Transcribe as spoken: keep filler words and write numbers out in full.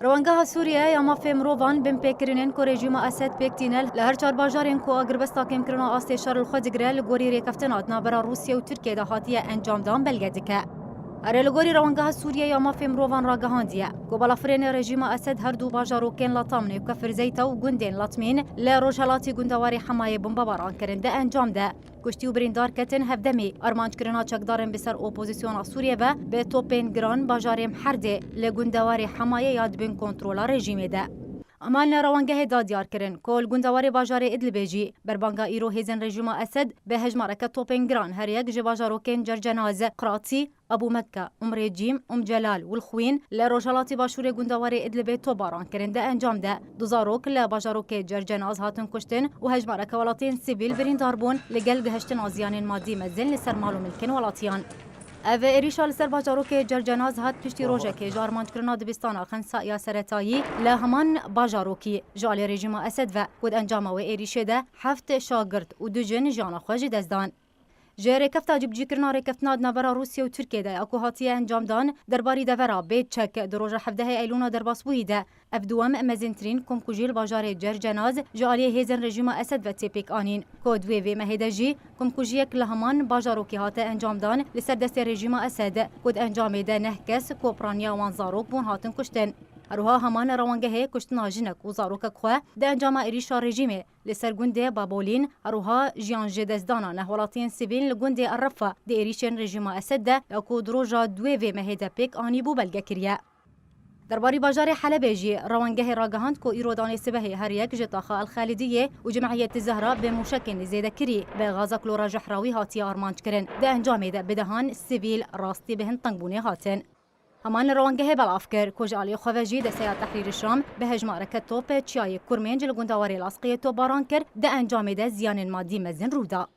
Rewangeha Sûriye ya mafê mirovan binpêkirinên ku rejîma Esed pêk tîne li her çar bajarên ku agirbesta kêmkirina astê şer li xwe digire li gorî rêkeftina di navbera Rûsye û Tirkiye de hatiye encamdan belge dike. Erê, li gorî Rewangeha Sûriye ya mafê mirovan ragihandiye ku balafirên rejîma Esed her du bajarokên Latamnê û Kefir Zeyta û gundên Latmîn li rojhelatî gundewarê Hemayê bombebaran kirin di encam de. Kuştî û birîndar ketin hevdemî. Armanckirina çekdarên bi ser opozisyona Sûriye ve bi topên giran bajarê Mherdê li gundewarê Hemayê ya dibin kontrola rejîmê de. Aman li rewangehê da diyar kirin ku li gundewarê bajarê Idlibê jî berbanga îro hêzên rejîma Esed bi hejmareke topên giran her yek ji bajarokên Cercenaz, Qratî, Abu Mekke, Um Recîm, Um Celal, Wilxwîn li rojhelatî başûrê gundewarê Idlibê topbaran kirin. Di encam de du zarok li bajarokê Cercenaz hatin kuştin û hejmareke welatiyên sivîl birîndar bûn, li gel gihiştina ziyanên madî mezin li ser mal û milkên welatiyan. Ev êrîşa li ser bajarokê Cercenaz hat piştî rojekê ji armanckirina dibistana Xensa ya seretayî li heman bajarokî ji alî rejîma Esed ve, ku di encama wê êrîşê de heft şagirt û du jin jiyana xwe ji dest dan. Ji rêkefta cîbicîkirina rêkeftina di navbera Rûsye û Tirkiye de ya ku hatiye encamdan derbarî devera bê çek di roja hevdehê Eylûna derbasbûyî de, ev duwem mezintirîn komkujî li bajarê Cercenaz ji aliyê hêzên rejîma Esed ve tê pêk anîn, ku di wê vê mehê de jî komkujiyek li heman bajarokê hate encamdan li ser destê rejîma Esed, ku di encamê de neh kes ku piraniya wan zarok bûn hatin kuştin. Her wiha heman rewangehê kuştina jinek û zarokek xwe di encama êrîşa rejîmê li ser gundê Babolîn, her wiha jiyan ji destdana neh welatiyên sivîl li gundê Errefa di êrîşên rejîma Esed de ya ku di roja duwê vê mehê de pêk anîbû belge kiriye. Derbarî bajarê Helebê jî rewangehê ragihand ku îro danê sibehê her yek ji taxa El Xalidiyê û Cimehiyetî Zehra bi mûşekên zêdekirî bi gaza klora jehra wî hatiye armanc kirin. Di encamê de bi dehan sivîl rastî bi hin tengbûnê hatin. Heman li rewangehê belav kir ku ji aliyê xwe ve jî Desteya Tehrîrî Şam bi hejmareke top çiyayê Kurmênc li gunda warê Lasqiyê topbaran kir, di encamê de ziyanên madî mezin rû da.